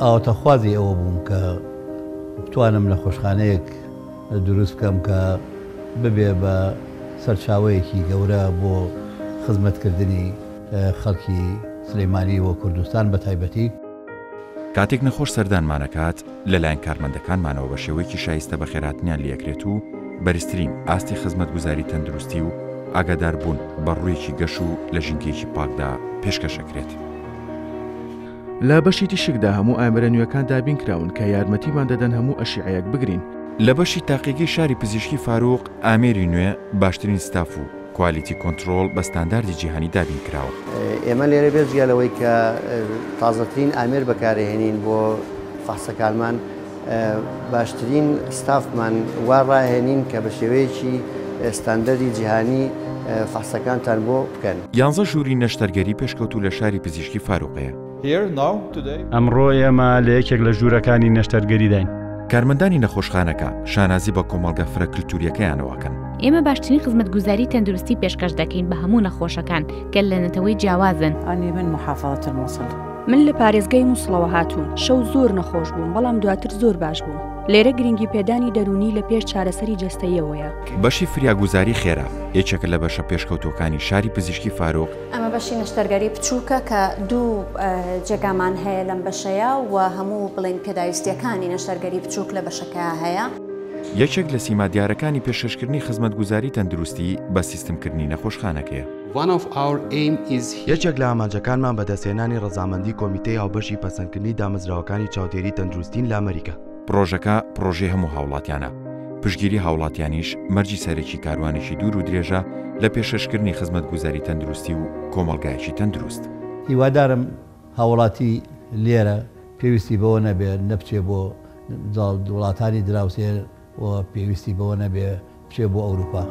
ئاواتەخوازی ئەوە بووم کە بتوانم نەخۆشخانەیەک دروست بکەم کە ببێ بە سەرچاوەیەکی گەورە بۆ خزمەتکردنی خەڵکی سلێمانی و کوردستان بە تایبەتی. کاتێک نەخۆش سەردانمان ئەکات، لەلایەن کارمەندەکانمانەوە بە شێوەیەکی شایستە بەخێرهاتنیان لێئەکرێت و بەرزترین ئاستی خزمەتگوزاری تەندروستی و ئاگاداربوون بە ڕوویەکی گەش و لە ژینگەیەکی پاکدا پێشکەش ئەکرێت. لە بەشی تیشکدا هەموو ئامێرە نوێکان دابین کراون کە یارمەتیمان دەدەن هەموو ئەشیعەیەک بگرین. لە بەشی تاقیگەی شاری پزیشکی فاروق ئامێری نوێ، باشترین ستاف و quality control بە ستانداردی جیهانی دابین کراوە. ئێمە لێرە بێجگە لەوەی کە تازەترین ئامێر بەکارەهێنین بۆ فەحسەکانمان، باشترین ستافمان وا ڕاهێنین کە بە شێوەیەکی ستاندەری جیهانی فەحسەکانتان بۆ بکەن. یانزە ژووری نەشتەرگەری پێشکەوتوو لە شاری پزیشکی فاروق هەیە. ئەمڕۆ ئێمە لە یەکێک لە ژوورەکانی نەشتەرگەریداین. کارمەندانی نەخۆشخانەکە شانازی بە کۆمەڵگە فرە کلتورییەکەیانەوە ئەکەن. ئێمە باشترین خزمەتگوزاری تەندروستی پێشکەش دەکەین بە هەموو نەخۆشەکان کە لە نەتەوەی جیاوازن. أني من محافظة الموصل. من لە پارێزگای موسڵەوە هاتووم، شەو زۆر نەخۆش بووم، بەڵام دواتر زۆر باش بووم. لێرە گرنگیپێدانی دەروونی لە پێش چارەسەری جەستەییەوەیە. بەشی فریاگوزاری خێرا یەکێکە لە بەشە پێشکەوتووەکانی شاری پزیشکی فاروق، ئەمە بەشی نەشتەرگەری بچووکە کە دوو جێگامان هەیە لەم بەشەیا و هەموو بڵێین پێداویستییەکانی نەشتەرگەری بچووک لە بەشەکەیا هەیە. یەکێک لە سیما دیارەکانی پێشکەشکردنی خزمەتگوزاری تەندروستی بە سیستمکردنی نەخۆشخانەکەیە. یەکێک لە ئامانجەکانمان بەدەستهێنانی ڕەزامەندی کۆمیتەی هاوبەشی پەسەندکردنی دامەزراوەکانی چاودێری تەندروستین لە ئەمریکا. پڕۆژەکە پڕۆژەی هەموو هاوڵاتیانە، پشتگیری هاوڵاتیانیش مەرجی سەرەکی کاروانێکی دوور و درێژە لە پێشکەشکردنی خزمەتگوزاری تەندروستی و کۆمەڵگایەکی تەندروست. هیوادارم هاوڵاتی لێرە پێویستی بەوە نەبێ نەبچێ بۆ وڵاتانی دراوسێ و پێویستی بەوە نەبێ بچێ بۆ ئەوروپا.